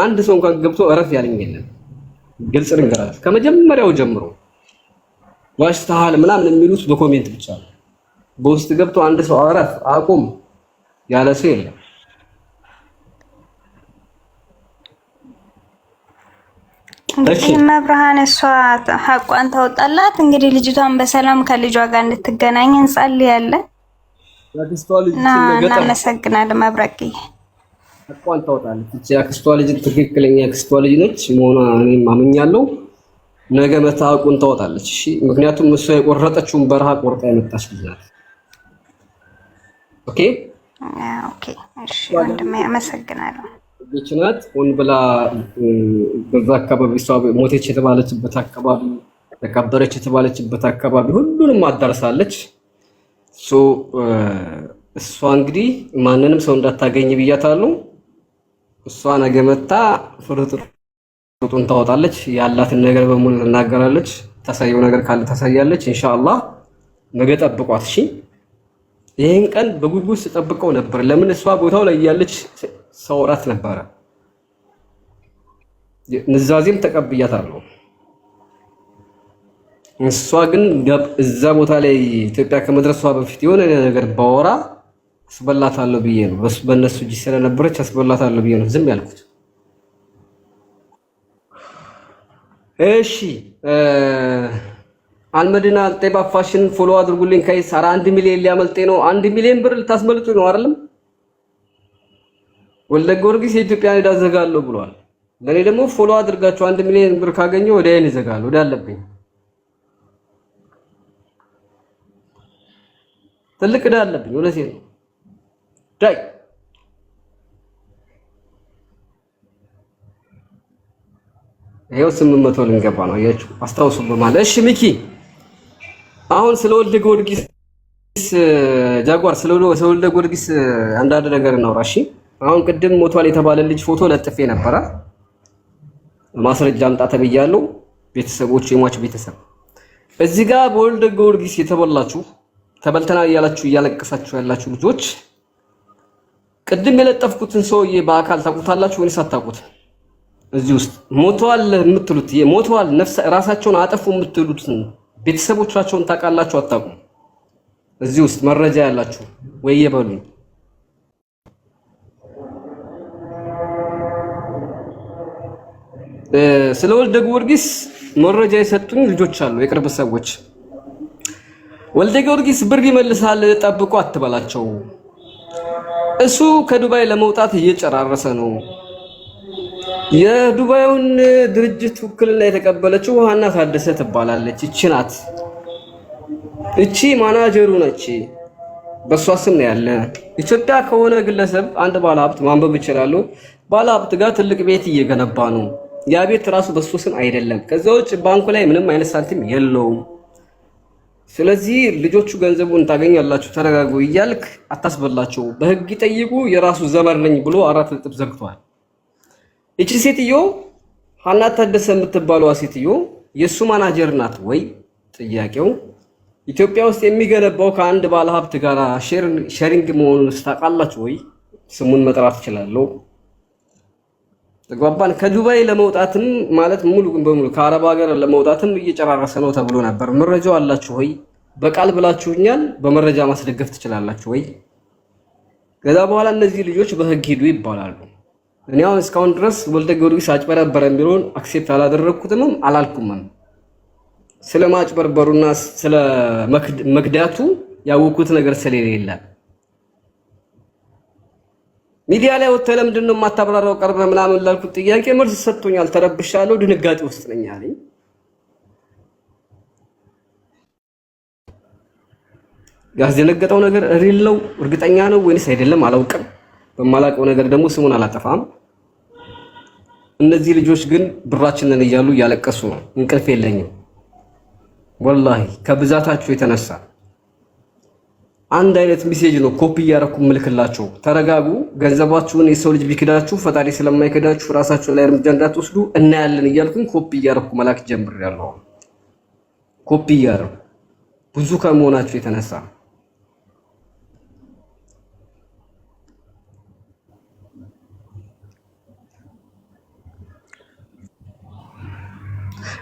አንድ ሰው እንኳን ገብቶ እረፍ ያለኝ የለም። ግልጽ ልንገራችሁ፣ ከመጀመሪያው ጀምሮ ዋሽተሃል ምናምን የሚሉት በ comment ብቻ ነው። በውስጥ ገብቶ አንድ ሰው እረፍ አቁም ያለ ሰው የለም። እንግዲህ መብርሃን እሷ ሀቋን ታወጣላት። እንግዲህ ልጅቷን በሰላም ከልጇ ጋር እንድትገናኝ እንጸልያለን እና እናመሰግናለን። መብረቅዬ ሀቋን ታወጣለች። እቺ የአክስቷ ልጅ ትክክለኛ የአክስቷ ልጅ ነች መሆኗ እኔም አምኛለሁ። ነገ መታ ሀቁን ታወጣለች። እሺ፣ ምክንያቱም እሷ የቆረጠችውን በረሃ ቆርጣ የመጣች ልጅ ናት። Okay Okay። እሺ ወንድሜ አመሰግናለሁ። ልጅ ናት። ሆን ብላ በዛ አካባቢ እሷ ሞተች የተባለችበት አካባቢ፣ ተቀበረች የተባለችበት አካባቢ ሁሉንም አዳርሳለች። So እሷ እንግዲህ ማንንም ሰው እንዳታገኝ ብያታለሁ። እሷ ነገ መታ ፍርጥርጡን ታወጣለች። ያላትን ነገር በሙሉ ትናገራለች። ታሳየው ነገር ካለ ታሳያለች። ኢንሻአላህ ነገ ጠብቋት። እሺ ይህን ቀን በጉጉት ስጠብቀው ነበር። ለምን እሷ ቦታው ላይ እያለች ሰውራት ነበረ። ንዛዜም ተቀብያታለሁ። እሷ ግን እዛ ቦታ ላይ ኢትዮጵያ ከመድረሷ በፊት የሆነ ነገር ባወራ አስበላታለሁ ብዬ ነው። በእነሱ እጅ ስለነበረች አስበላታለሁ ብዬ ነው ዝም ያልኩት። እሺ አልመዲና ጤባ ፋሽን follow አድርጉልኝ። ከይስ ኧረ 1 ሚሊዮን ሊያመልጤ ነው። 1 ሚሊዮን ብር ልታስመልጡ ነው አይደለም? ወልደ ጊዮርጊስ የኢትዮጵያን ዕዳ ዘጋለሁ ብሏል። ለእኔ ደግሞ follow አድርጋችሁ 1 ሚሊዮን ብር ካገኘሁ ወዲያዬን ይዘጋል። ወዲያ አለብኝ፣ ትልቅ ዕዳ አለብኝ። እውነቴን ነው። ዳይ ይኸው 800 ልንገባ ነው። አያችሁ፣ አስታውሱ በማለት እሺ። ሚኪ አሁን ስለ ወልደ ጊዮርጊስ ጃጓር፣ ስለ ወልደ ጊዮርጊስ አንዳንድ ነገር እናውራ። እሺ አሁን ቅድም ሞቷል የተባለ ልጅ ፎቶ ለጥፌ ነበረ። ማስረጃ አምጣ ተብያለሁ። ቤተሰቦች፣ የሟች ቤተሰብ እዚህ ጋር በወልደ ጊዮርጊስ የተበላችሁ ተበልተናል እያላችሁ እያለቀሳችሁ ያላችሁ ልጆች ቅድም የለጠፍኩትን ሰውዬ በአካል ታውቁታላችሁ ወይስ አታውቁት? እዚህ ውስጥ ሞተዋል የምትሉት ሞተዋል፣ ነፍስ ራሳቸውን አጠፉ የምትሉትን ቤተሰቦቻቸውን ታውቃላችሁ አታውቁም? እዚህ ውስጥ መረጃ ያላችሁ ወይ የበሉኝ። ስለ ወልደ ጊዮርጊስ መረጃ የሰጡኝ ልጆች አሉ፣ የቅርብ ሰዎች። ወልደ ጊዮርጊስ ብር ይመልሳል ጠብቆ አትበላቸው። እሱ ከዱባይ ለመውጣት እየጨራረሰ ነው። የዱባዩን ድርጅት ውክልና የተቀበለችው ሀና ታደሰ ትባላለች። እቺ ናት፣ እቺ ማናጀሩ ነች። በእሷ ስም ነው ያለ። ኢትዮጵያ ከሆነ ግለሰብ አንድ ባለሀብት ማንበብ ይችላሉ። ባለሀብት ጋር ትልቅ ቤት እየገነባ ነው። ያ ቤት ራሱ በሱ ስም አይደለም። ከዛ ውጭ ባንኩ ላይ ምንም አይነት ሳንቲም የለውም። ስለዚህ ልጆቹ ገንዘቡን ታገኛላችሁ፣ ተረጋጉ እያልክ አታስበላቸው። በህግ ይጠይቁ፣ የራሱ ዘመድ ነኝ ብሎ 4 ነጥብ ዘግቷል። እቺ ሴትዮ ሀና ታደሰ የምትባለዋ ሴትዮ የእሱ ማናጀር ናት ወይ? ጥያቄው። ኢትዮጵያ ውስጥ የሚገነባው ከአንድ ባለሀብት ጋር sharing መሆኑን ታውቃላችሁ ወይ? ስሙን መጥራት እችላለሁ። ተግባባን። ከዱባይ ለመውጣትም ማለት ሙሉ በሙሉ ከአረብ ሀገር ለመውጣትም እየጨራረሰ ነው ተብሎ ነበር። መረጃው አላችሁ ወይ? በቃል ብላችሁኛል፣ በመረጃ ማስደገፍ ትችላላችሁ ወይ? ከዛ በኋላ እነዚህ ልጆች በህግ ሂዱ ይባላሉ። እኔ አሁን እስካሁን ድረስ ወልደ ጊዮርጊስ አጭበረበረ የሚለውን accept አላደረግኩትምም አላልኩምም። ስለ ማጭበርበሩና ስለ መክዳቱ ያወኩት ነገር ስለሌለ ሚዲያ ላይ ወጥተህ ለምንድን ነው የማታብራራው ቀርበህ ምናምን ላልኩት ጥያቄ መልስ ሰጥቶኛል። ተረብሻለሁ፣ ድንጋጤ ውስጥ ነኝ አለኝ። ያስደነገጠው ነገር real ነው እርግጠኛ ነው ወይንስ አይደለም አላውቅም። በማላውቀው ነገር ደግሞ ስሙን አላጠፋም። እነዚህ ልጆች ግን ብራችንን እያሉ እያለቀሱ ነው። እንቅልፍ የለኝም ወላሂ ከብዛታችሁ የተነሳ አንድ አይነት message ነው ኮፒ እያደረኩ ምልክላቸው። ተረጋጉ፣ ገንዘባችሁን የሰው ልጅ ቢክዳችሁ ፈጣሪ ስለማይክዳችሁ ራሳችሁ ላይ እርምጃ እንዳትወስዱ እናያለን እያልኩኝ ኮፒ እያደረኩ መላክ ጀምሬያለሁ። ኮፒ እያደረኩ ብዙ ከመሆናችሁ የተነሳ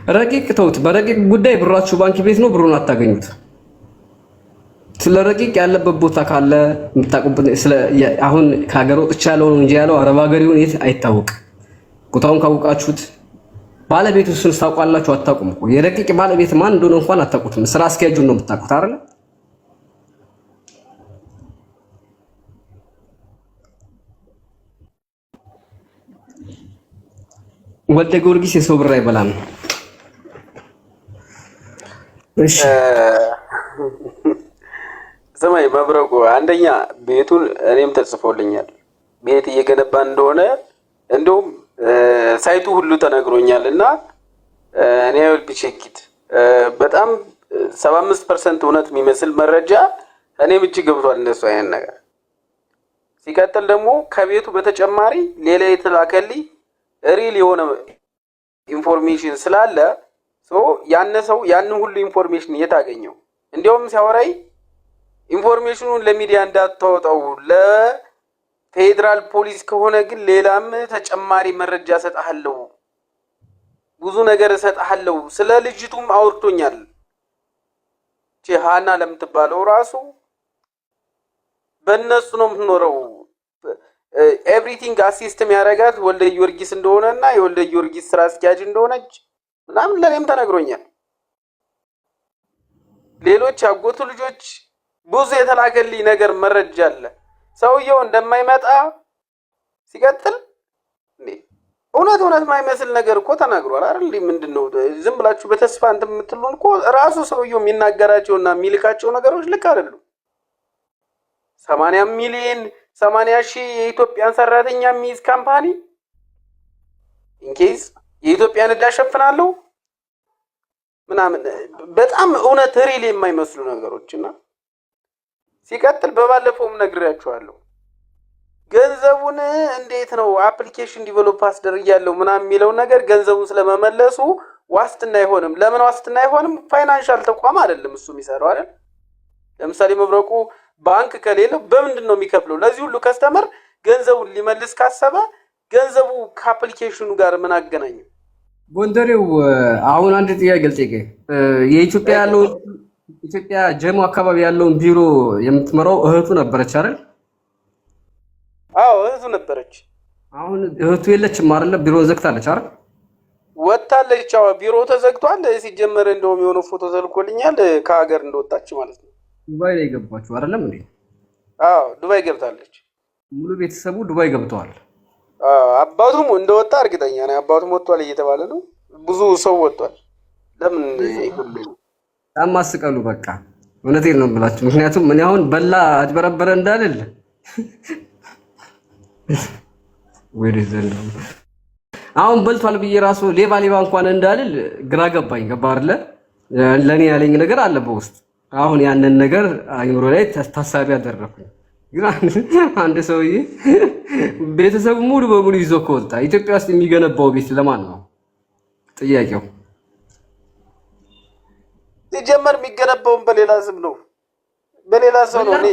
ረቂቅ ተውት። በረቂቅ ጉዳይ ብራችሁ ባንክ ቤት ነው፣ ብሩን አታገኙት። ስለ ረቂቅ ያለበት ቦታ ካለ የምታውቁበት፣ አሁን ከሀገር ወጥቻለሁ ነው እንጂ ያለው አረብ ሀገር ይሁን የት አይታወቅ። ቦታውን ካወቃችሁት ባለቤቱ እሱን ታውቋላችሁ? አታውቁም እኮ። የረቂቅ ባለቤት ማን እንደሆነ እንኳን አታውቁትም። ስራ አስኪያጁን ነው የምታውቁት አይደለ? ወልደ ጊዮርጊስ የሰው ብር አይበላም። እሺ። ስማኝ መብረቁ፣ አንደኛ ቤቱን እኔም ተጽፎልኛል፣ ቤት እየገነባ እንደሆነ እንደውም site ኡ ሁሉ ተነግሮኛል። እና እኔ will be check it። በጣም 75% እውነት የሚመስል መረጃ እኔም እጅ ገብቷል እንደሱ አይነት ነገር። ሲቀጥል ደግሞ ከቤቱ በተጨማሪ ሌላ የተላከልኝ real የሆነ information ስላለ ያነ ሰው ያንን ሁሉ information የት አገኘው? እንዲያውም ሲያወራኝ information ኑን ለሚዲያ እንዳታወጣው፣ ለፌዴራል ፖሊስ ከሆነ ግን ሌላም ተጨማሪ መረጃ እሰጥሃለሁ፣ ብዙ ነገር እሰጥሃለሁ። ስለ ልጅቱም አውርቶኛል። ሀና ለምትባለው ራሱ በእነሱ ነው የምትኖረው። Everything assist የሚያደርጋት ወልደ ጊዮርጊስ እንደሆነ እና የወልደ ጊዮርጊስ ስራ አስኪያጅ እንደሆነች ምናምን ለእኔም ተነግሮኛል። ሌሎች ያጎቱ ልጆች ብዙ የተላከልኝ ነገር መረጃ አለ። ሰውየው እንደማይመጣ ሲቀጥል እውነት እውነት የማይመስል ነገር እኮ ተናግሯል አይደል? ምንድን ነው ዝም ብላችሁ በተስፋ እንትን የምትሉን? እኮ ራሱ ሰውየው የሚናገራቸውና የሚልካቸው ነገሮች ልክ አይደሉም። 80 ሚሊዮን 80,000 የኢትዮጵያን ሰራተኛ የሚይዝ company in case የኢትዮጵያን ዕዳ እሸፍናለሁ ምናምን፣ በጣም እውነት real የማይመስሉ ነገሮች። እና ሲቀጥል በባለፈውም ነግሬያቸዋለሁ። ገንዘቡን እንዴት ነው application develop አስደርጊያለሁ ምናምን የሚለው ነገር ገንዘቡን ስለመመለሱ ዋስትና አይሆንም። ለምን ዋስትና አይሆንም? Financial ተቋም አይደለም እሱ የሚሰራው አይደል? ለምሳሌ መብረቁ ባንክ ከሌለው በምንድን ነው የሚከፍለው? ለዚህ ሁሉ customer ገንዘቡን ሊመልስ ካሰበ ገንዘቡ ከ application ኑ ጋር ምን አገናኘው? ጎንደሬው፣ አሁን አንድ ጥያቄ ልጠይቅህ። የኢትዮጵያ ያለው ኢትዮጵያ ጀሞ አካባቢ ያለውን ቢሮ የምትመራው እህቱ ነበረች አይደል? አዎ፣ እህቱ ነበረች። አሁን እህቱ የለችም አይደለ? ቢሮውን ዘግታለች አይደል? ወጥታለች። አዎ፣ ቢሮ ተዘግቷል። ሲጀመር እንደውም የሆነ ፎቶ ተልኮልኛል ከሀገር እንደወጣች ማለት ነው። ዱባይ ላይ ገባችሁ አይደለም እንዴ? አዎ፣ ዱባይ ገብታለች። ሙሉ ቤተሰቡ ዱባይ ገብተዋል። አዎ፣ አባቱም እንደወጣ እርግጠኛ ነኝ። አባቱም ወጥቷል እየተባለ ነው። ብዙ ሰው ወጥቷል። ለምን ሁሉ በጣም አስቀሉ። በቃ እውነቴን ነው የምላችሁ። ምክንያቱም እኔ አሁን በላ አጭበረበረ እንዳልል ወይ ዘንድሮ አሁን በልቷል ብዬ ራሱ ሌባ ሌባ እንኳን እንዳልል ግራ ገባኝ። ገባ አይደለ? ለእኔ ያለኝ ነገር አለ በውስጥ። አሁን ያንን ነገር አይምሮ ላይ ታሳቢ አደረኩኝ። ግን አንድ ሰውዬ ቤተሰቡ ሙሉ በሙሉ ይዞ ከወጣ ኢትዮጵያ ውስጥ የሚገነባው ቤት ለማን ነው ጥያቄው? ሲጀመር የሚገነባውን በሌላ ስም ነው፣ በሌላ ሰው ነው። እኔ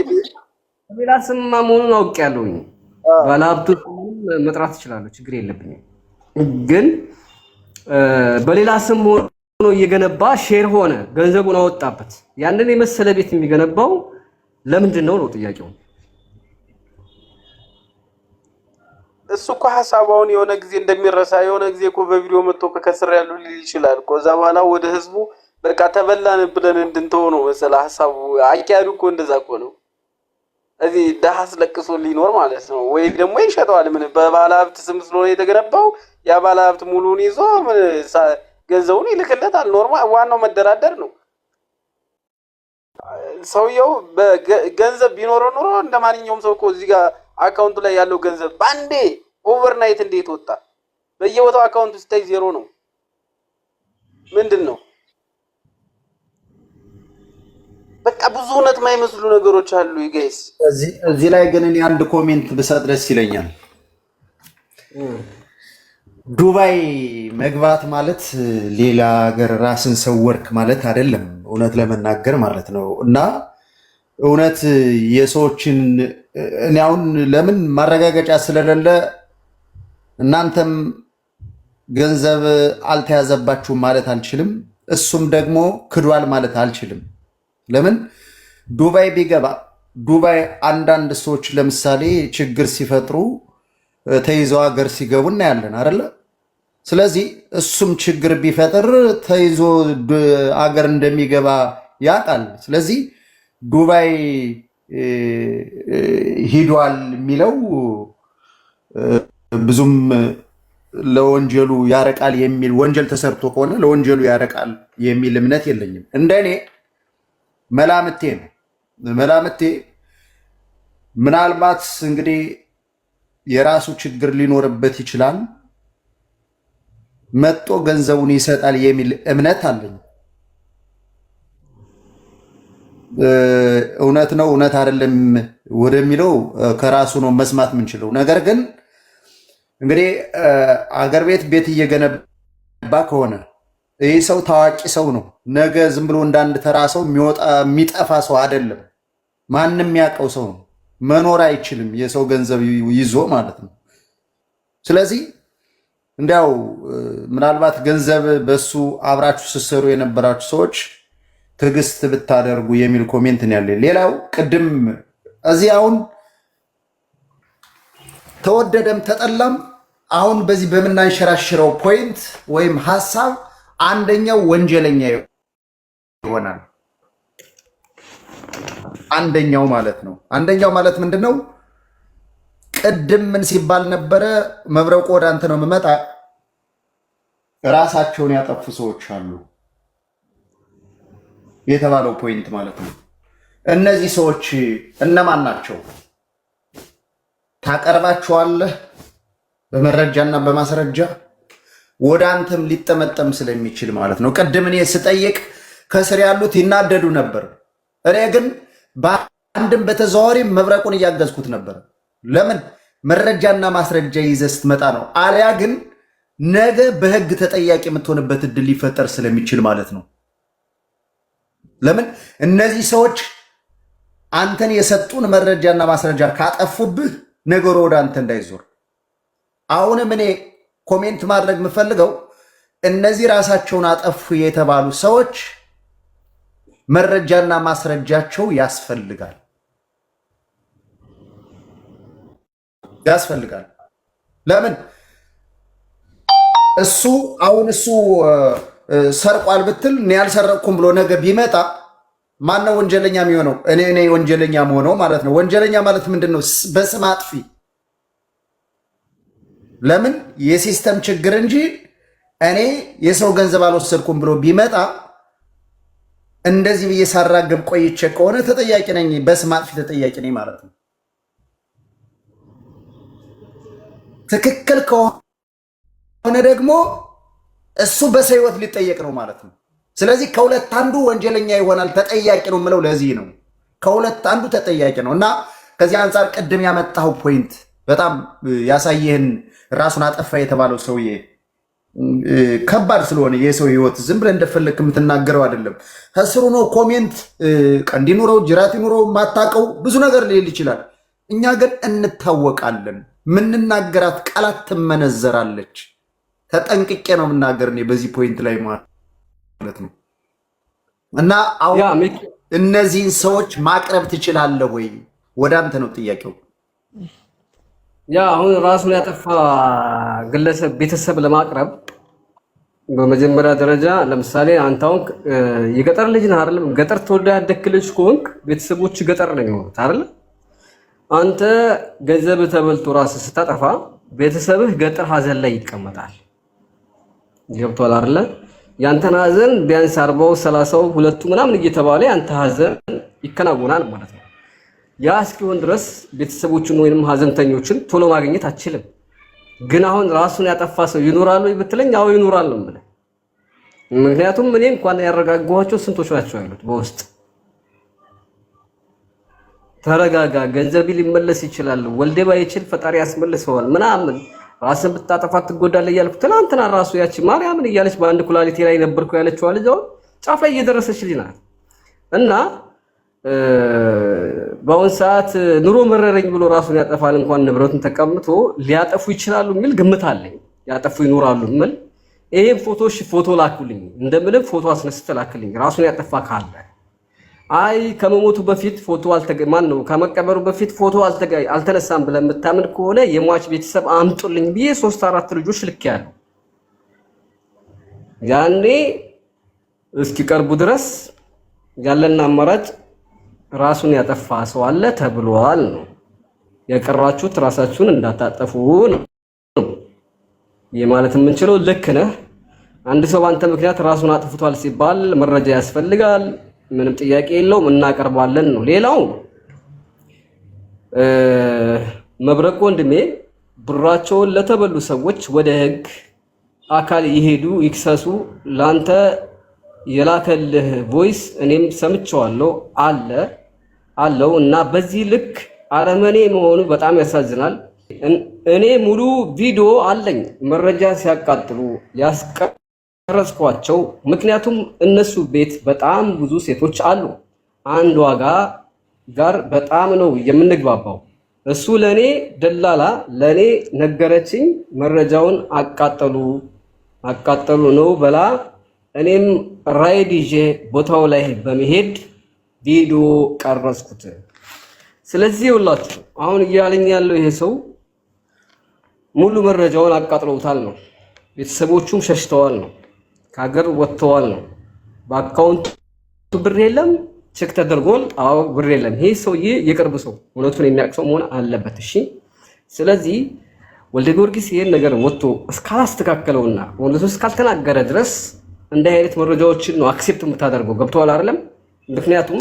በሌላ ስምማ መሆኑን አውቄያለሁኝ። ባለሀብቱ መጥራት እችላለሁ፣ ችግር የለብኝም። ግን በሌላ ስም ሆኖ እየገነባ share ሆነ ገንዘቡን አወጣበት። ያንን የመሰለ ቤት የሚገነባው ለምንድን ነው ነው ጥያቄው። እሱ እኮ ሀሳቡ አሁን የሆነ ጊዜ እንደሚረሳ፣ የሆነ ጊዜ እኮ በቪዲዮ መጥቶ ከስር ያሉ ሊል ይችላል እኮ። እዛ በኋላ ወደ ህዝቡ በቃ ተበላን ብለን እንድንተው ነው መሰለህ ሀሳቡ። አካሄዱ እኮ እንደዛ እኮ ነው። እዚህ ደሃ አስለቅሶ ሊኖር ማለት ነው። ወይ ደግሞ ይሸጠዋል። ምን በባለ ሀብት ስም ስለሆነ የተገነባው ያ ባለ ሀብት ሙሉውን ይዞ ምን ገንዘቡን ይልክለታል። Normal፣ ዋናው መደራደር ነው። ሰውየው ገንዘብ ቢኖረው ኑሮ እንደ ማንኛውም ሰው እኮ እዚህ ጋር account ኡ ላይ ያለው ገንዘብ በአንዴ overnight እንዴት ወጣ? በየቦታው account ኡ ሲታይ ዜሮ ነው። ምንድን ነው? በቃ ብዙ እውነት የማይመስሉ ነገሮች አሉ guys። እዚህ ላይ ግን እኔ አንድ comment ብሰጥ ደስ ይለኛል። ዱባይ መግባት ማለት ሌላ ሀገር ራስን ሰወርክ ማለት አይደለም፣ እውነት ለመናገር ማለት ነው። እና እውነት የሰዎችን እኔ አሁን ለምን ማረጋገጫ ስለሌለ እናንተም ገንዘብ አልተያዘባችሁም ማለት አልችልም። እሱም ደግሞ ክዷል ማለት አልችልም። ለምን ዱባይ ቢገባ ዱባይ አንዳንድ ሰዎች ለምሳሌ ችግር ሲፈጥሩ ተይዘው ሀገር ሲገቡ እናያለን አይደለ? ስለዚህ እሱም ችግር ቢፈጥር ተይዞ አገር እንደሚገባ ያውቃል። ስለዚህ ዱባይ ሂዷል የሚለው ብዙም ለወንጀሉ ያረቃል የሚል፣ ወንጀል ተሰርቶ ከሆነ ለወንጀሉ ያረቃል የሚል እምነት የለኝም። እንደኔ መላምቴ ነው። መላምቴ ምናልባት እንግዲህ የራሱ ችግር ሊኖርበት ይችላል። መጦ ገንዘቡን ይሰጣል የሚል እምነት አለኝ። እውነት ነው እውነት አይደለም ወደሚለው ከራሱ ነው መስማት የምንችለው። ነገር ግን እንግዲህ አገር ቤት ቤት እየገነባ ከሆነ ይህ ሰው ታዋቂ ሰው ነው። ነገ ዝም ብሎ እንዳንድ ተራ ሰው የሚወጣ የሚጠፋ ሰው አይደለም። ማንም የሚያውቀው ሰው ነው። መኖር አይችልም የሰው ገንዘብ ይዞ ማለት ነው። ስለዚህ እንዲያው ምናልባት ገንዘብ በሱ አብራችሁ ስትሰሩ የነበራችሁ ሰዎች ትዕግስት ብታደርጉ የሚል comment ነው ያለኝ። ሌላው ቅድም እዚህ አሁን ተወደደም ተጠላም አሁን በዚህ በምናንሸራሽረው point ወይም ሀሳብ አንደኛው ወንጀለኛ ይሆናል። አንደኛው ማለት ነው። አንደኛው ማለት ምንድን ነው? ቅድም ምን ሲባል ነበረ? መብረቁ ወደ አንተ ነው የምመጣ። ራሳቸውን ያጠፉ ሰዎች አሉ የተባለው point ማለት ነው። እነዚህ ሰዎች እነማን ናቸው? ታቀርባቸዋለህ በመረጃና በማስረጃ ወደ አንተም ሊጠመጠም ስለሚችል ማለት ነው። ቅድም እኔ ስጠይቅ ከስር ያሉት ይናደዱ ነበር። እኔ ግን በአንድም በተዘዋዋሪ መብረቁን እያገዝኩት ነበር። ለምን መረጃና ማስረጃ ይዘህ ስትመጣ ነው። አሊያ ግን ነገ በህግ ተጠያቂ የምትሆንበት እድል ሊፈጠር ስለሚችል ማለት ነው። ለምን እነዚህ ሰዎች አንተን የሰጡን መረጃና ማስረጃ ካጠፉብህ ነገሩ ወደ አንተ እንዳይዞር። አሁንም እኔ comment ማድረግ የምፈልገው እነዚህ ራሳቸውን አጠፉ የተባሉ ሰዎች መረጃና ማስረጃቸው ያስፈልጋል ያስፈልጋል። ለምን እሱ አሁን እሱ ሰርቋል ብትል እኔ ያልሰረቅኩም ብሎ ነገ ቢመጣ ማነው ወንጀለኛ የሚሆነው? እኔ ወንጀለኛ መሆነው ማለት ነው። ወንጀለኛ ማለት ምንድን ነው? በስም አጥፊ። ለምን የ system ችግር እንጂ እኔ የሰው ገንዘብ አልወሰድኩም ብሎ ቢመጣ እንደዚህ ብዬ ሳራግብ ቆይቼ ከሆነ ተጠያቂ ነኝ፣ በስም አጥፊ ተጠያቂ ነኝ ማለት ነው። ትክክል ከሆነ ደግሞ እሱ በሰው ሕይወት ሊጠየቅ ነው ማለት ነው። ስለዚህ ከሁለት አንዱ ወንጀለኛ ይሆናል፣ ተጠያቂ ነው የምለው ለዚህ ነው። ከሁለት አንዱ ተጠያቂ ነው እና ከዚህ አንጻር ቅድም ያመጣው point በጣም ያሳየህን ራሱን አጠፋ የተባለው ሰውዬ ከባድ ስለሆነ የሰው ህይወት ዝም ብለህ እንደፈለግክ የምትናገረው አይደለም። ከስሩ ነው comment ቀንድ ይኑረው ጅራት ይኑረው ማታቀው ብዙ ነገር ሊል ይችላል። እኛ ግን እንታወቃለን። ምንናገራት ቃላት ትመነዘራለች። ተጠንቅቄ ነው የምናገር እኔ በዚህ point ላይ ማለት ነው። እና አሁን እነዚህን ሰዎች ማቅረብ ትችላለህ ወይ? ወደ አንተ ነው ጥያቄው። ያ አሁን ራሱን ያጠፋ ግለሰብ ቤተሰብ ለማቅረብ በመጀመሪያ ደረጃ ለምሳሌ አንተ አሁን የገጠር ልጅ ነህ አይደለም? ገጠር ተወልደህ ያደግክ ልጅ ከሆንክ ቤተሰቦች ገጠር ነው የሚሆኑት አይደል? አንተ ገንዘብ ተበልቶ ራስህ ስታጠፋ ቤተሰብህ ገጠር ሀዘን ላይ ይቀመጣል። ገብቶሃል አይደለ? ያንተን ሀዘን ቢያንስ 40ው 30ው ሁለቱ ምናምን እየተባለ ያንተ ሀዘን ይከናወናል ማለት ነው። ያ እስኪሆን ድረስ ቤተሰቦችን ወይንም ሀዘንተኞችን ቶሎ ማግኘት አትችልም። ግን አሁን ራሱን ያጠፋ ሰው ይኖራል ወይ ብትለኝ፣ አዎ ይኖራል ነው የምልህ። ምክንያቱም እኔ እንኳን ያረጋጓቸው ስንቶች ናቸው ያሉት በውስጥ ተረጋጋ፣ ገንዘብ ሊመለስ ይችላል፣ ወልዴ ባይችል ፈጣሪ ያስመልሰዋል ምናምን፣ ራስን ብታጠፋ ትጎዳለህ እያልኩ ትናንትና ራሱ ያቺ ማርያምን እያለች በአንድ ኩላሊቴ ላይ ነበርኩ ያለችዋ ልጅ አሁን ጫፍ ላይ እየደረሰች ልጅ ናት። እና በአሁን ሰዓት ኑሮ መረረኝ ብሎ ራሱን ያጠፋል እንኳን ንብረቱን ተቀምቶ ሊያጠፉ ይችላሉ የሚል ግምት አለኝ። ያጠፉ ይኖራሉ ምን ይሄን ፎቶ እሺ ፎቶ ላኩልኝ፣ እንደምንም ፎቶ አስነስተ ላክልኝ ራሱን ያጠፋ ካለ። አይ ከመሞቱ በፊት ፎቶ ማን ነው ከመቀበሩ በፊት ፎቶ አልተነሳም ብለህ የምታምን ከሆነ የሟች ቤተሰብ አምጡልኝ ብዬ ሶስት አራት ልጆች ልኬያለሁ። ያኔ እስኪቀርቡ ድረስ ያለን አማራጭ ራሱን ያጠፋ ሰው አለ ተብሏል ነው። የቀራችሁት ራሳችሁን እንዳታጠፉ ነው የማለት የምንችለው። ልክ ነህ። አንድ ሰው በአንተ ምክንያት ራሱን አጥፍቷል ሲባል መረጃ ያስፈልጋል። ምንም ጥያቄ የለውም፣ እናቀርባለን ነው። ሌላው መብረቁ ወንድሜ ብራቸውን ለተበሉ ሰዎች ወደ ህግ አካል ይሄዱ ይክሰሱ። ላንተ የላከልህ voice እኔም ሰምቼዋለሁ አለ አለው እና በዚህ ልክ አረመኔ መሆኑ በጣም ያሳዝናል። እኔ ሙሉ ቪዲዮ አለኝ መረጃ ሲያቃጥሉ ያስቀረጽኳቸው። ምክንያቱም እነሱ ቤት በጣም ብዙ ሴቶች አሉ። አንዷ ጋር በጣም ነው የምንግባባው። እሱ ለእኔ ደላላ ለእኔ ነገረችኝ። መረጃውን አቃጠሉ አቃጠሉ ነው በላ። እኔም ራይድ ይዤ ቦታው ላይ በመሄድ ቪዲዮ ቀረጽኩት። ስለዚህ ይኸውላችሁ አሁን እያለኝ ያለው ይሄ ሰው ሙሉ መረጃውን አቃጥለውታል ነው። ቤተሰቦቹም ሸሽተዋል ነው። ከሀገር ወጥተዋል ነው። በአካውንቱ ብር የለም፣ check ተደርጓል። አዎ ብር የለም። ይሄ ሰውዬ የቅርብ ሰው እውነቱን የሚያውቅ ሰው መሆን አለበት። እሺ። ስለዚህ ወልደ ጊዮርጊስ ይሄን ነገር ወጥቶ እስካላስተካከለውና እውነቱን እስካልተናገረ ድረስ እንዲህ አይነት መረጃዎችን ነው accept የምታደርገው። ገብተዋል አይደለም? ምክንያቱም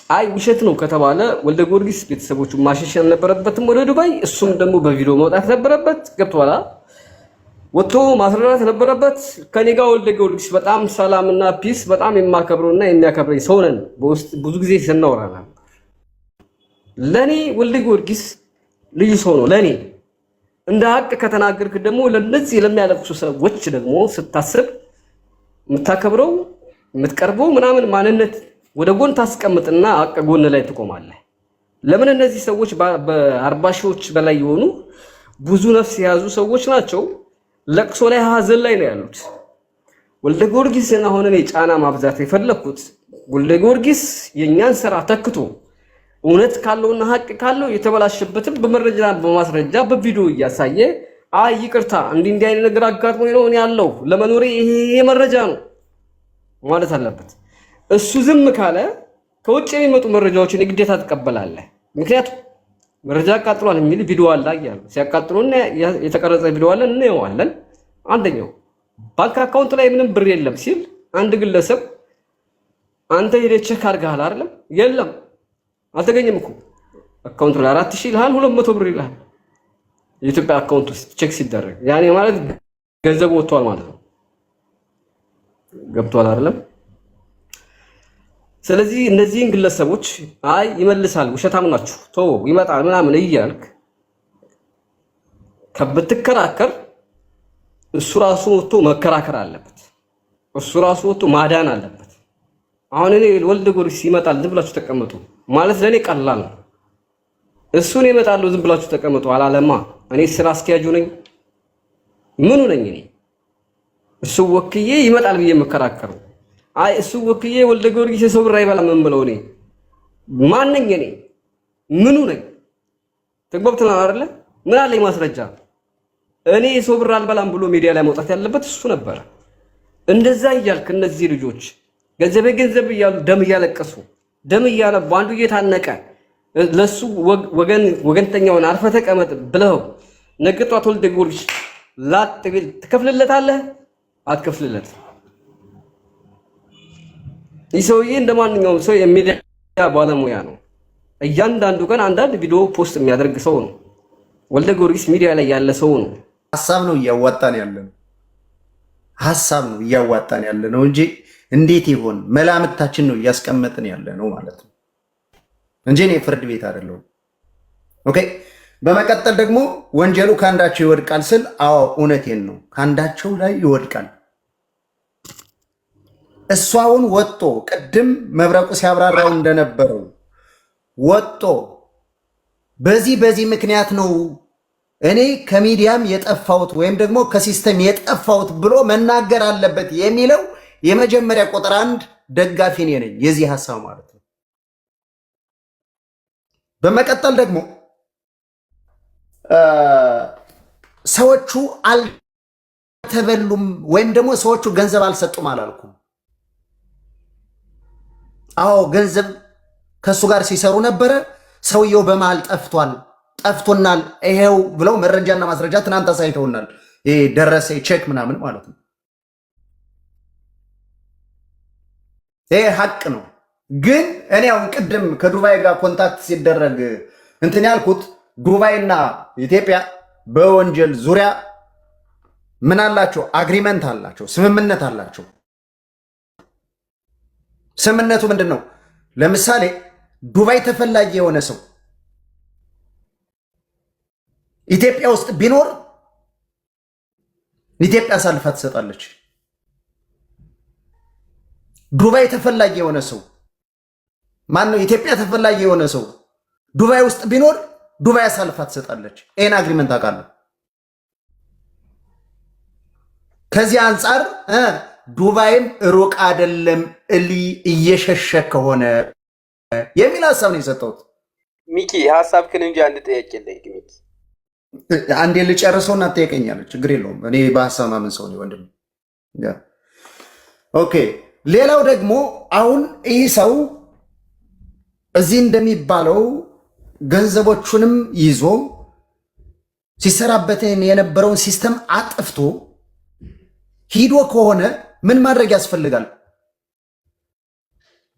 አይ ውሸት ነው ከተባለ ወልደ ጊዮርጊስ ቤተሰቦቹን ማሸሽ አልነበረበትም ወደ ዱባይ። እሱም ደግሞ በቪዲዮ መውጣት ነበረበት። ገብተዋል። ወጥቶ ማስረዳት ነበረበት። ከኔ ጋር ወልደ ጊዮርጊስ በጣም ሰላምና peace በጣም የማከብረውና የሚያከብረኝ ሰው ነን። በውስጥ ብዙ ጊዜ ስናወራ ነበር። ለኔ ወልደ ጊዮርጊስ ልዩ ሰው ነው። ለኔ እንደ ሀቅ ከተናገርክ ደግሞ ለነዚህ ለሚያለቅሱ ሰዎች ደግሞ ስታስብ የምታከብረው የምትቀርበው ምናምን ማንነት ወደ ጎን ታስቀምጥና ሀቅ ጎን ላይ ትቆማለህ። ለምን እነዚህ ሰዎች በ40 ሺዎች በላይ የሆኑ ብዙ ነፍስ የያዙ ሰዎች ናቸው። ለቅሶ ላይ ሀዘን ላይ ነው ያሉት። ወልደ ጊዮርጊስን አሁን እኔ ጫና ማብዛት የፈለኩት ወልደ ጊዮርጊስ የእኛን ስራ ተክቶ እውነት ካለውና ሀቅ ካለው የተበላሸበትን በመረጃ በማስረጃ በቪዲዮ እያሳየ አይ ይቅርታ እንዲህ እንዲህ አይነት ነገር አጋጥሞኝ ነው እኔ ያለው ለመኖሬ ይሄ መረጃ ነው ማለት አለበት። እሱ ዝም ካለ ከውጭ የሚመጡ መረጃዎችን የግዴታ ትቀበላለህ። ምክንያቱም መረጃ አቃጥሏል የሚል ቪዲዮ አለ እያሉ ሲያቃጥሉና የተቀረጸ ቪዲዮ አለ እናየዋለን። አንደኛው ባንክ አካውንት ላይ ምንም ብር የለም ሲል አንድ ግለሰብ አንተ ሄደህ check አድርገሃል አይደለም? የለም አልተገኘም እኮ አካውንቱ ላይ 4000 ይልሃል፣ 200 ብር ይልሃል። የኢትዮጵያ አካውንት ውስጥ check ሲደረግ ያኔ ማለት ገንዘቡ ወጥቷል ማለት ነው። ገብቷል አይደለም? ስለዚህ እነዚህን ግለሰቦች አይ ይመልሳል፣ ውሸታም ናችሁ፣ ተው ይመጣል ምናምን እያልክ ከብትከራከር እሱ ራሱ ወጥቶ መከራከር አለበት። እሱ ራሱ ወጥቶ ማዳን አለበት። አሁን እኔ ወልደ ጊዮርጊስ ይመጣል ዝም ብላችሁ ተቀመጡ ማለት ለእኔ ቀላል ነው። እሱን ይመጣሉ ዝም ብላችሁ ተቀመጡ አላለማ። እኔ ስራ አስኪያጁ ነኝ፣ ምኑ ነኝ እኔ? እሱ ወክዬ ይመጣል ብዬ የምከራከረው አይ እሱ ወክዬ ወልደ ጊዮርጊስ የሰው ብር አይበላም የምለው እኔ ማን ነኝ? እኔ ምኑ ነኝ? ተግባብተናል አይደለ? ምን አለኝ ማስረጃ? እኔ የሰው ብር አልበላም ብሎ ሚዲያ ላይ መውጣት ያለበት እሱ ነበረ። እንደዛ እያልክ እነዚህ ልጆች ገንዘብ ገንዘብ እያሉ ደም እያለቀሱ ደም እያነቡ አንዱ እየታነቀ ለሱ ወገን ወገንተኛውን አርፈህ ተቀመጥ ብለው ነገ ጧት ወልደ ጊዮርጊስ ላጥ ቢል ትከፍልለታለህ? አትከፍልለት። ይህ ሰውዬ እንደ ማንኛውም ሰው የሚዲያ ባለሙያ ነው። እያንዳንዱ ቀን አንዳንድ ቪዲዮ post የሚያደርግ ሰው ነው። ወልደ ጊዮርጊስ ሚዲያ ላይ ያለ ሰው ነው። ሀሳብ ነው እያዋጣን ያለ ነው። ሀሳብ ነው እያዋጣን ያለ ነው እንጂ እንዴት ይሆን መላምታችን ነው እያስቀመጥን ያለ ነው ማለት ነው እንጂ እኔ ፍርድ ቤት አይደለሁም። Okay። በመቀጠል ደግሞ ወንጀሉ ከአንዳቸው ይወድቃል ስል አዎ እውነቴን ነው፣ ከአንዳቸው ላይ ይወድቃል። እሷውን ወጦ ቅድም መብረቁ ሲያብራራው እንደነበረው ወጦ በዚህ በዚህ ምክንያት ነው እኔ ከሚዲያም የጠፋሁት ወይም ደግሞ ከ system የጠፋሁት ብሎ መናገር አለበት የሚለው የመጀመሪያ ቁጥር አንድ ደጋፊ እኔ ነኝ፣ የዚህ ሀሳብ ማለት ነው። በመቀጠል ደግሞ ሰዎቹ አልተበሉም ወይም ደግሞ ሰዎቹ ገንዘብ አልሰጡም አላልኩም። አዎ ገንዘብ ከእሱ ጋር ሲሰሩ ነበረ። ሰውየው በመሃል ጠፍቷል፣ ጠፍቶናል፣ ይሄው ብለው መረጃና ማስረጃ ትናንት አሳይተውናል። ይሄ ደረሰ ቼክ ምናምን ማለት ነው። ይሄ ሀቅ ነው። ግን እኔ አሁን ቅድም ከዱባይ ጋር contact ሲደረግ እንትን ያልኩት ዱባይና ኢትዮጵያ በወንጀል ዙሪያ ምን አላቸው? Agreement አላቸው፣ ስምምነት አላቸው። ስምምነቱ ምንድን ነው? ለምሳሌ ዱባይ ተፈላጊ የሆነ ሰው ኢትዮጵያ ውስጥ ቢኖር ኢትዮጵያ አሳልፋ ትሰጣለች። ዱባይ ተፈላጊ የሆነ ሰው ማን ነው? ኢትዮጵያ ተፈላጊ የሆነ ሰው ዱባይ ውስጥ ቢኖር ዱባይ አሳልፋ ትሰጣለች። ይህን agreement አውቃለሁ። ከዚህ አንጻር ዱባይም ሩቅ አይደለም እሊ እየሸሸ ከሆነ የሚል ሀሳብ ነው የሰጠሁት። ሚኪ ሀሳብክን እንጂ አንድ ጥያቄ ልጠይቅ ሚኪ። አንዴ ልጨርሰውና ትጠይቀኛለህ። ችግር የለውም። እኔ በሀሳብ ማምን ሰው ነኝ ወንድሜ። Okay። ሌላው ደግሞ አሁን ይህ ሰው እዚህ እንደሚባለው ገንዘቦቹንም ይዞ ሲሰራበት የነበረውን system አጥፍቶ ሂዶ ከሆነ ምን ማድረግ ያስፈልጋል?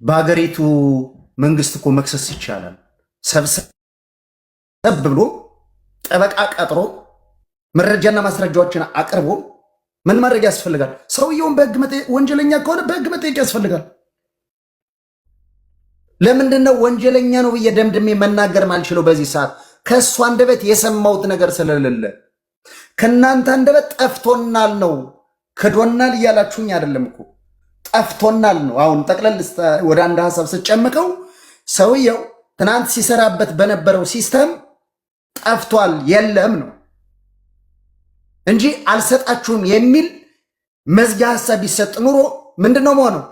በሀገሪቱ መንግስት እኮ መክሰስ ይቻላል። ሰብሰብ ብሎ ጠበቃ ቀጥሮ መረጃና ማስረጃዎችን አቅርቦ ምን ማድረግ ያስፈልጋል? ሰውየውን በህግ መጠየቅ፣ ወንጀለኛ ከሆነ በህግ መጠየቅ ያስፈልጋል። ለምንድን ነው ወንጀለኛ ነው ብዬ ደምድሜ መናገር ማልችለው? በዚህ ሰዓት ከእሱ አንደበት የሰማሁት ነገር ስለሌለ ከእናንተ አንደበት ጠፍቶናል ነው ክዶናል እያላችሁኝ አይደለም እኮ ጠፍቶናል ነው። አሁን ጠቅለል ወደ አንድ ሀሳብ ስጨምቀው ሰውየው ትናንት ሲሰራበት በነበረው system ጠፍቷል የለም ነው እንጂ አልሰጣችሁም የሚል መዝጊያ ሀሳብ ቢሰጥ ኑሮ ምንድን ነው መሆነው?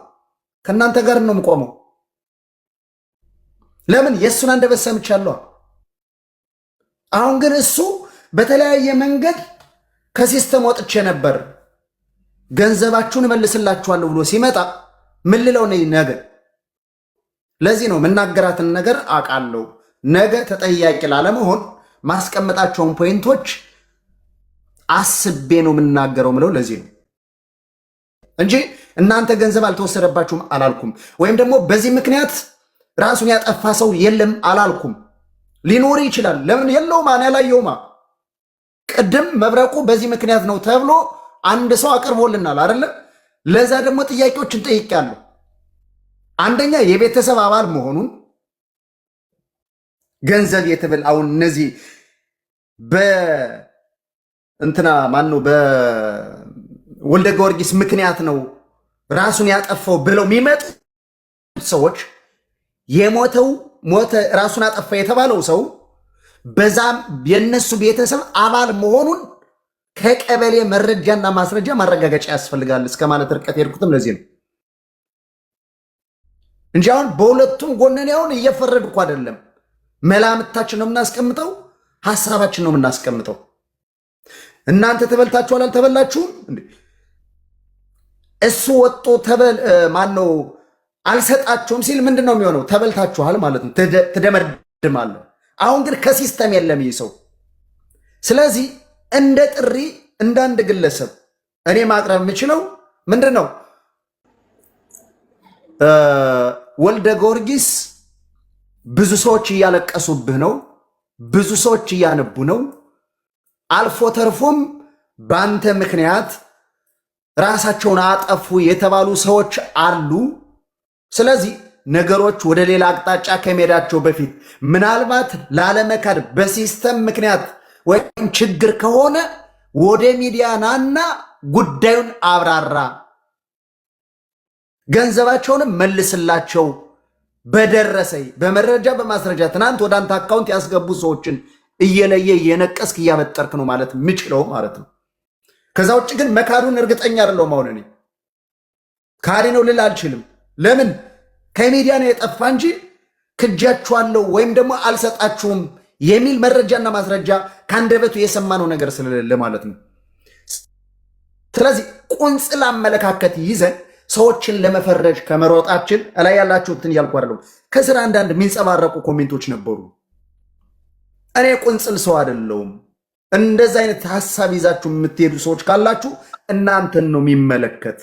ከእናንተ ጋር ነው የምቆመው። ለምን የእሱን አንደበት ሰምቻለሁ። አሁን ግን እሱ በተለያየ መንገድ ከ system ወጥቼ ነበር ገንዘባችሁን እመልስላችኋለሁ ብሎ ሲመጣ ምን ልለው ነኝ ነገ? ለዚህ ነው የምናገራትን ነገር አውቃለሁ። ነገ ተጠያቂ ላለመሆን ማስቀመጣቸውን point ኦች አስቤ ነው የምናገረው ምለው ለዚህ ነው እንጂ እናንተ ገንዘብ አልተወሰደባችሁም አላልኩም። ወይም ደግሞ በዚህ ምክንያት ራሱን ያጠፋ ሰው የለም አላልኩም። ሊኖር ይችላል። ለምን የለውማ፣ እኔ አላየውማ። ቅድም መብረቁ በዚህ ምክንያት ነው ተብሎ አንድ ሰው አቅርቦልናል አይደለ? ለዛ ደግሞ ጥያቄዎችን ጠይቄያለሁ። አንደኛ የቤተሰብ አባል መሆኑን ገንዘብ የተበል አሁን እነዚህ በእንትና ማን ነው በወልደ ጊዮርጊስ ምክንያት ነው ራሱን ያጠፋው ብለው የሚመጡ ሰዎች የሞተው ሞተ ራሱን አጠፋ የተባለው ሰው በዛም የነሱ ቤተሰብ አባል መሆኑን ከቀበሌ መረጃና ማስረጃ ማረጋገጫ ያስፈልጋል እስከ ማለት ርቀት የሄድኩትም ለዚህ ነው እንጂ አሁን በሁለቱም ጎነን አሁን እየፈረድኩ አይደለም። መላምታችን ነው የምናስቀምጠው፣ ሀሳባችን ነው የምናስቀምጠው። እናንተ ተበልታችኋል አልተበላችሁም? እሱ ወጦ ተበል ማን ነው አልሰጣችሁም ሲል ምንድን ነው የሚሆነው? ተበልታችኋል ማለት ነው፣ ትደመድማለህ። አሁን ግን ከ system የለም ይህ ሰው። ስለዚህ እንደ ጥሪ እንደ አንድ ግለሰብ እኔ ማቅረብ የምችለው ምንድን ነው፣ ወልደ ጊዮርጊስ ብዙ ሰዎች እያለቀሱብህ ነው፣ ብዙ ሰዎች እያነቡ ነው። አልፎ ተርፎም በአንተ ምክንያት ራሳቸውን አጠፉ የተባሉ ሰዎች አሉ። ስለዚህ ነገሮች ወደ ሌላ አቅጣጫ ከመሄዳቸው በፊት ምናልባት ላለመካድ በ system ምክንያት ወይም ችግር ከሆነ ወደ ሚዲያ ናና ጉዳዩን አብራራ፣ ገንዘባቸውንም መልስላቸው። በደረሰኝ በመረጃ በማስረጃ ትናንት ወደ አንተ account ያስገቡ ሰዎችን እየለየ እየነቀስክ እያበጠርክ ነው ማለት የምችለው ማለት ነው። ከዛ ውጭ ግን መካዱን እርግጠኛ አይደለሁም። አሁን እኔ ካሪ ነው ልል አልችልም። ለምን ከሚዲያ ነው የጠፋ እንጂ ክጃችኋለሁ ወይም ደግሞ አልሰጣችሁም የሚል መረጃና ማስረጃ ከአንደበቱ የሰማነው ነገር ስለሌለ ማለት ነው። ስለዚህ ቁንጽል አመለካከት ይዘን ሰዎችን ለመፈረጅ ከመሮጣችን እላይ ያላችሁትን እያልኩ አይደለም። ከስር አንዳንድ የሚንጸባረቁ comment ኦች ነበሩ። እኔ ቁንጽል ሰው አይደለሁም። እንደዚ አይነት ሀሳብ ይዛችሁ የምትሄዱ ሰዎች ካላችሁ እናንተን ነው የሚመለከት።